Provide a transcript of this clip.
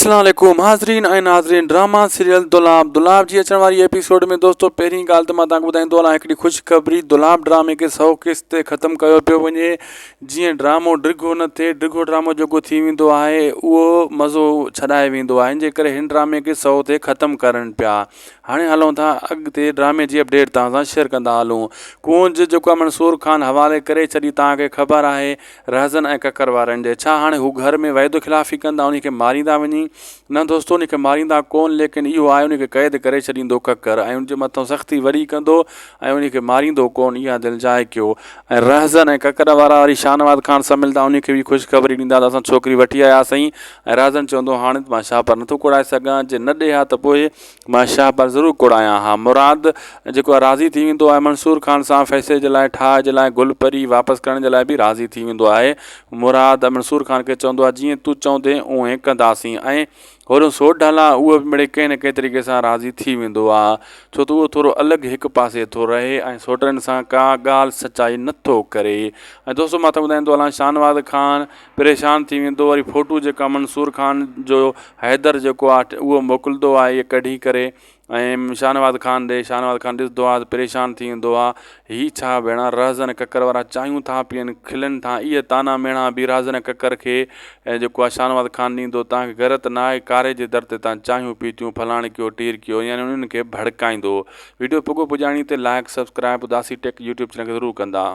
اسلام عليڪم حاضرين ۽ ناظرين ڊراما سيريل دولاب دولاب جي اچڻ واري ايپيسوڊ ۾ دوستو پهرين ڳالهه ته مان توهان کي ٻڌائيندو هلان هڪڙي خوشخبري دولاب ڊرامي کي سو قسط تي ختم ڪيو پيو وڃي جيئن ڊرامو ڊگهو نه ٿئي ڊگهو ڊرامو جيڪو ٿي ويندو آهي اهو مزو ڇڏائي ويندو آهي ان جي ڪري هن ڊرامي کي سو تي ختم ڪرن پيا هاڻي هلون ٿا اڳتي ڊرامي جي اپڊيٽ توهان سان شيئر ڪندا هلون ڪونج جيڪو منصور خان حوالي ڪري ڇڏي توهان کي خبر آهي رهزن ۽ ڪڪر وارن جي. ڇا هاڻي هو گهر ۾ وعدو خلافي ڪندا انهي کي ماريندا وڃي؟ نه دوستو انهي کي ماريندا ڪون ليڪن اهو آهي انهي کي قيد ڪري ڇڏيندو ڪڪر ۽ ان جي مٿان سختي وري ڪندو ۽ انهي کي ماريندو ڪون اها دلجاء ڪيو ۽ رهزن ۽ ڪڪر وارا وري شاهنواز خان سان ملندا انهي کي به خوشخبري ڏيندا ته اسان ڇوڪري وٺي آياسين ۽ رهزن چوندو هاڻي ته مان شاهپر نٿو ڪوڙائي سگهان جي نه ڏي ها ته پوء مان شاهه پر ضرور ڪوڙايان ها. مراد جيڪو آهي راضي ٿي ويندو آهي منصور خان سان فيصلي جي لاء ٺاهه جي لاء گل پري واپس ڪرڻ جي لاء به راضي ٿي ويندو آهي. مراد منصور خان کي چوندو آهي جيئن تون چوندين اونئين ڪنداسين ۽ هوڏهون سوڍ هلان اهو به مڙئي ڪنهن نه ڪنهن طريقي سان راضي ٿي ويندو آهي ڇو ته اهو ٿورو الڳ هڪ پاسي ٿو رهي ۽ سوڍن سان ڪا ڳالهه سچائي نه ٿو ڪري ۽ دوستو مان ته ٻڌائيندو هلان شاهنواز خان پريشان ٿي ويندو وري فوٽو جيڪا منصور خان جو حيدر جيڪو آ اهو موڪلندو آ اهي ڪڍي ڪري ۽ شاهنواز خان ڏي شاهنواز خان ڏسندو آ ته پريشان ٿي ويندو آ هي ڇا ڀيڻا رهزن ڪڪر وارا چاهيون ٿا پين کلن ٿا اهي طعنا ميڻا به رهزن ڪڪر کي جيڪو آ شاهنواز خان ڏيندو تان کي غيرت نه آهي ڪاري جي در تي تان چاهيون پيتيون فلاڻ ڪيو ٽير ڪيو يعني انهن کي ڀڙڪائيندو ويڊيو پڳو پڄاڻي تي like subscribe Udasi tech YouTube channel کي ضرور ڪندا.